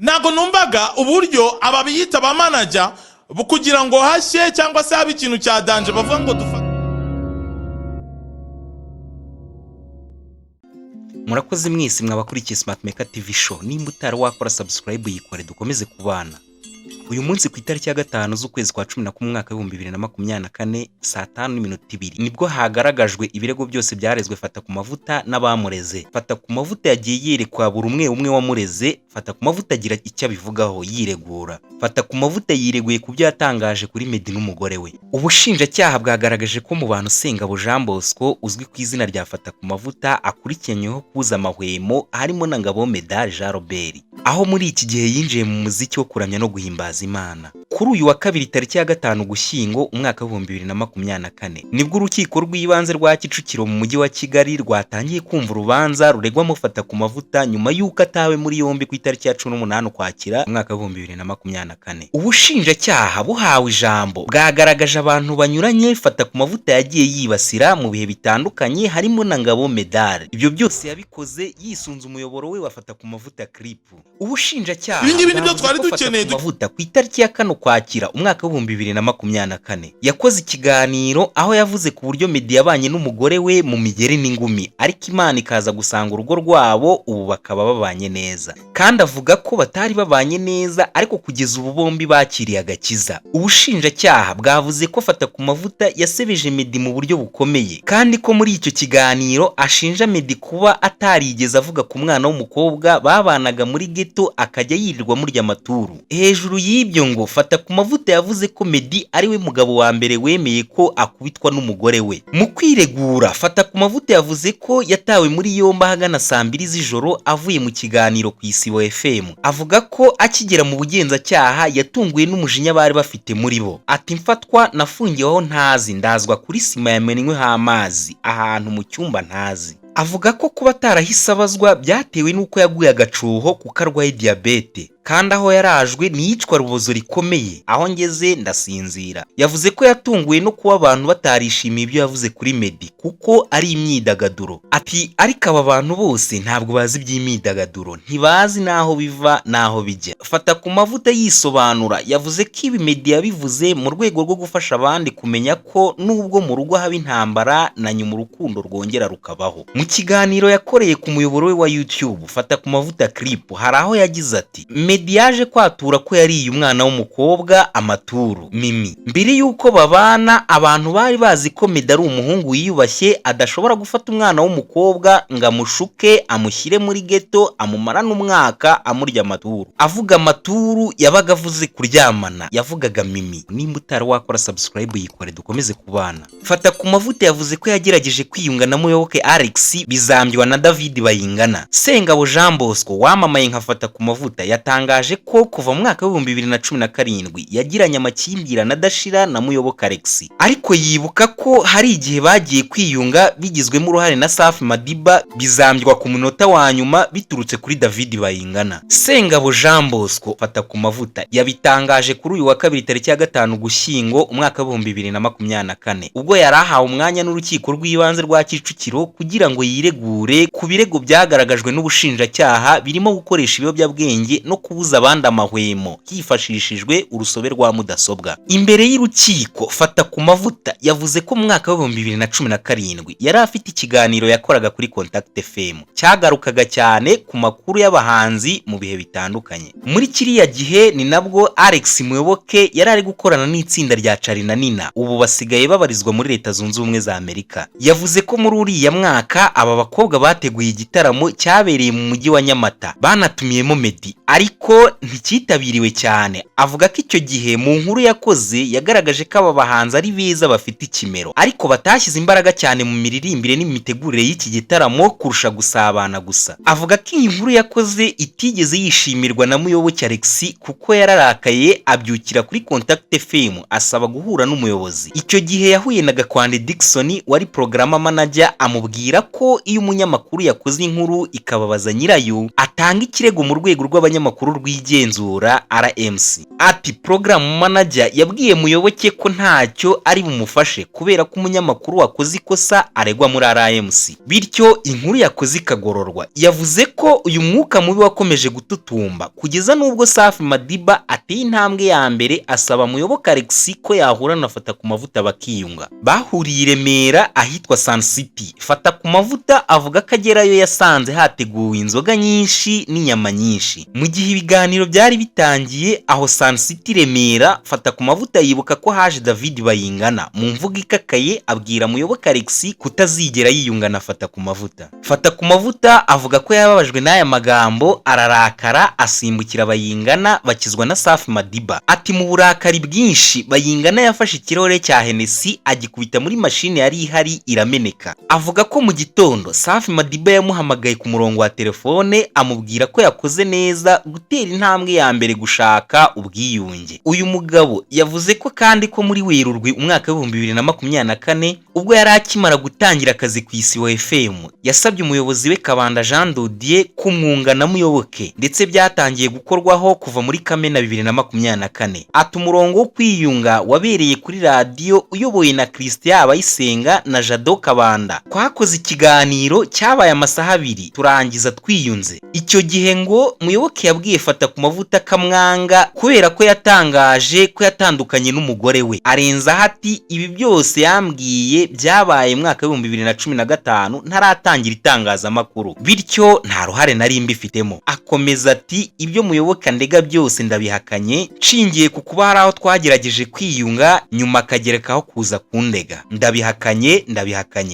Ntabwo numvaga uburyo aba biyita ba manager kugira ngo hashye cyangwa se habe ikintu cya danger bavuga ngo dufate. Murakoze mwese mwabakurikiye Smart Maker TV Show. Nimba utari wakora subscribe, yikore dukomeze kubana. Uyu munsi ku itariki ya 5 z'ukwezi kwa 11 umwaka w'2024, saa 5:02, nibwo hagaragajwe ibirego byose byarezwe Fata ku Mavuta n'abamureze. Fata ku Mavuta yagiye yerekwa buri umwe umwe wamureze. Fata ku Mavuta agira icyo abivugaho yiregura. Fata ku Mavuta yireguye ku byo yatangaje kuri Meddy n'umugore we. Ubushinjacyaha bwagaragaje ko mu bantu Sengabo Jean Bosco uzwi ku izina rya Fata ku Mavuta akurikiranyweho kubuza amahwemo harimo na Ngabo Medard Jean Robert, aho muri iki gihe yinjiye mu muziki wo kuramya no guhimbaza Imana. Kuri uyu wa kabiri, tariki ya 5 Ugushyingo umwaka w'2024, nibwo urukiko rw'ibanze rwa Kicukiro mu mujyi wa Kigali rwatangiye kumva urubanza ruregwamo Fata ku Mavuta nyuma y'uko atawe muri yombi ku itariki ya 18 Ukwakira umwaka w'2024. Ubushinjacyaha buhawe ijambo bwagaragaje abantu banyuranye Fata ku Mavuta yagiye yibasira mu bihe bitandukanye, harimo na Ngabo Medard. Ibyo byose yabikoze yisunze umuyoboro we wa Fata ku Mavuta Clip. Ubushinjacyaha Ibi ngibi nibyo bwavuze twari ko Fata dukeneye. ku Mavuta ku itariki ya 4 Ukwakira umwaka w'2024 yakoze ikiganiro aho yavuze ku buryo Meddy yabanye n'umugore we mu migeri n'ingumi, ariko Imana ikaza gusanga urugo rwabo, ubu bakaba babanye neza. Kandi avuga ko batari babanye neza, ariko kugeza ubu bombi bakiriye agakiza. Ubushinjacyaha bwavuze ko Fata ku Mavuta yasebeje Meddy mu buryo bukomeye, kandi ko muri icyo kiganiro ashinja Meddy kuba atarigeze avuga ku mwana w'umukobwa babanaga muri ghetto akajya yirirwa amurya amaturu. Hejuru y'ibyo, ngo Fata ku Mavuta yavuze ko Meddy ari we mugabo wa mbere wemeye ko akubitwa n'umugore we. Mu kwiregura, Fata ku Mavuta yavuze ko yatawe muri yombi ahagana saa 2 z'ijoro avuye mu kiganiro ku Isibo FM. Avuga ko akigera mu bugenzacyaha yatunguwe n'umujinya bari bafite muri bo. Ati: "Mfatwa nafungiweho ntazi, ndazwa kuri sima yamenyweho amazi, ahantu mu cyumba ntazi." Avuga ko kuba atarahise abazwa byatewe n'uko yaguye agacuho kuko arwaye diyabete, kandi aho yarajwe n'iyicwa rubozo rikomeye, aho ngeze ndasinzira. Yavuze ko yatunguwe no kuba abantu batarishimiye ibyo yavuze kuri Meddy kuko ari imyidagaduro. Ati: "Ariko aba bantu bose ntabwo bazi iby'imyidagaduro, ntibazi n'aho biva n'aho bijya." Fata ku Mavuta yisobanura yavuze ko ibi Meddy yabivuze mu rwego rwo gufasha abandi kumenya ko nubwo mu rugo haba intambara, na nyuma urukundo rwongera rukabaho. Mu kiganiro yakoreye ku muyoboro we wa YouTube Fata ku Mavuta Clip, hari aho yagize ati: "Meddy yaje kwatura ko yariye umwana w'umukobwa amaturu Mimi mbere y'uko babana. Abantu bari bazi ko Meddy ari umuhungu wiyubashye, adashobora gufata umwana w'umukobwa ngo amushuke, amushyire muri ghetto, amumarane umwaka amurya amaturu." Avuga amaturu yabaga avuze kuryamana, yavugaga Mimi. Nimba utari wakora subscribe, yikore dukomeze kubana. Fata ku Mavuta yavuze ko yagerageje kwiyunga na Muyoboke Alex, bizambywa na David Bayingana. Sengabo Jean Bosco wamamaye nka Fata ku Mavuta yatangaje ko kuva mu mwaka w'2017 yagiranye amakimbirane adashira na Muyoboke Alex, ariko yibuka ko hari igihe bagiye kwiyunga bigizwemo uruhare na Safi Madiba, bizambywa ku munota wa nyuma biturutse kuri David Bayingana. Sengabo Jean Bosco Fata ku Mavuta yabitangaje kuri uyu wa kabiri, tariki ya 5 Ugushyingo umwaka w'2024, ubwo yari ahawe umwanya n'urukiko rw'ibanze rwa Kicukiro kugira ngo yiregure ku birego byagaragajwe n'ubushinjacyaha birimo gukoresha ibiyobyabwenge no kubuza abandi amahwemo hifashishijwe urusobe rwa mudasobwa. Imbere y'urukiko, Fata ku Mavuta yavuze ko mu mwaka w'2017 yari afite ikiganiro yakoraga kuri Contact FM cyagarukaga cyane ku makuru y'abahanzi mu bihe bitandukanye. Muri kiriya gihe ni nabwo Alex Muyoboke yari ari gukorana n'itsinda rya Charly na Nina, ubu basigaye babarizwa muri Leta Zunze Ubumwe za Amerika. Yavuze ko muri uriya mwaka aba bakobwa bateguye igitaramo cyabereye mu mujyi wa Nyamata, banatumiyemo Meddy, ariko nticyitabiriwe cyane. Avuga ko icyo gihe mu nkuru yakoze yagaragaje ko aba bahanzi ari beza, bafite ikimero, ariko batashyize imbaraga cyane mu miririmbire n'imitegurire y'iki gitaramo kurusha gusabana gusa. Avuga ko iyi nkuru yakoze itigeze yishimirwa na Muyoboke Alex, kuko yararakaye abyukira kuri Contact FM asaba guhura n'umuyobozi. Icyo gihe yahuye na Gakwandi Dickson wari program manager, amubwira ko iyo umunyamakuru yakoze inkuru ikababaza nyirayo, atanga ikirego mu rwego rw'abanyamakuru. Rukuru rw'Igenzura RMC. Ati "Program manager yabwiye Muyoboke ko ntacyo ari bumufashe kubera ko umunyamakuru wakoze ikosa aregwa muri RMC, bityo inkuru yakoze ikagororwa." Yavuze ko uyu mwuka mubi wakomeje gututumba kugeza n'ubwo Safi Madiba ateye intambwe ya mbere, asaba Muyoboke Alex ko yahura na Fatakumavuta bakiyunga. Bahuriye i Remera ahitwa Sun City. Fatakumavuta avuga ko agerayo yasanze hateguwe inzoga nyinshi n'inyama nyinshi. Mu gihe ibiganiro byari bitangiye aho Sun City Remera, Fatakumavuta yibuka ko haje David Bayingana. Mu mvugo ikakaye abwira Muyoboke Alex kutazigera yiyunga na Fatakumavuta. Fatakumavuta avuga ko yababajwe n'aya magambo, ararakara, asimbukira Bayingana, bakizwa na Safi Madiba. Ati "Mu burakari bwinshi, Bayingana yafashe ikirahure cya Hennessy agikubita muri mashini yari ihari, irameneka." Avuga ko mu gitondo Safi Madiba yamuhamagaye ku murongo wa telefone, amubwira ko yakoze neza gutera intambwe ya mbere gushaka ubwiyunge. Uyu mugabo yavuze ko kandi ko muri Werurwe umwaka w'2024, ubwo yari akimara gutangira akazi ku Isibo FM, yasabye umuyobozi we Kabanda Jean Dodier kumwunga na Muyoboke, ndetse byatangiye gukorwaho kuva muri Kamena 2024. Ati "Umurongo wo kwiyunga wabereye kuri radiyo uyobowe na Christian Abayisenga na Jado Kabanda. Twakoze ikiganiro cyabaye amasaha 2, turangiza twiyunze." Icyo gihe ngo Muyoboke yabwiye Fatakumavuta kamwanga kubera ko yatangaje ko yatandukanye n'umugore we. Arenzaho ati "Ibi byose yambwiye byabaye mu mwaka w'2015, ntaratangira itangazamakuru, bityo nta ruhare nari mbifitemo." Akomeza ati "Ibyo Muyoboke ndega byose ndabihakanye, nshingiye ku kuba hari aho twagerageje kwiyunga, nyuma akagerekaho kuza kundega. Ndabihakanye, ndabihakanye."